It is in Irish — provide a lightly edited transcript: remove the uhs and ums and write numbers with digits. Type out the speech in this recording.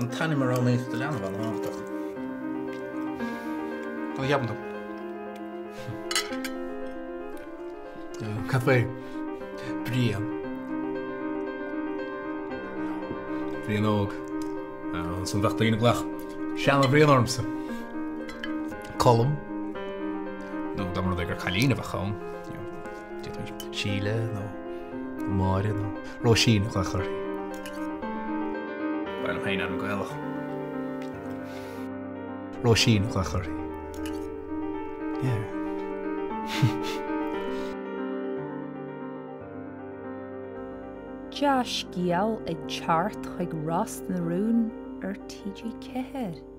An t-ainm a roghnaíonn tú do leanbh an-tábhachtach. Cad a cheapann tú? Cad faoi Brian? Brian Óg. Ansan bheadh daoine ag glaoch Seana-Bhrian ormsa. Colm. Nó dá mba rud é gur cailín a bheadh ann. D'fhéadfaí Síle nó Máire nó Róisín a ghlaoch uirthi. Ba mhaith liom féin ainm Gaelach. Róisín a ghlaoch uirthi. Yeah. Dea-scéal ag teacht chuig Ros na Rún ar TG4.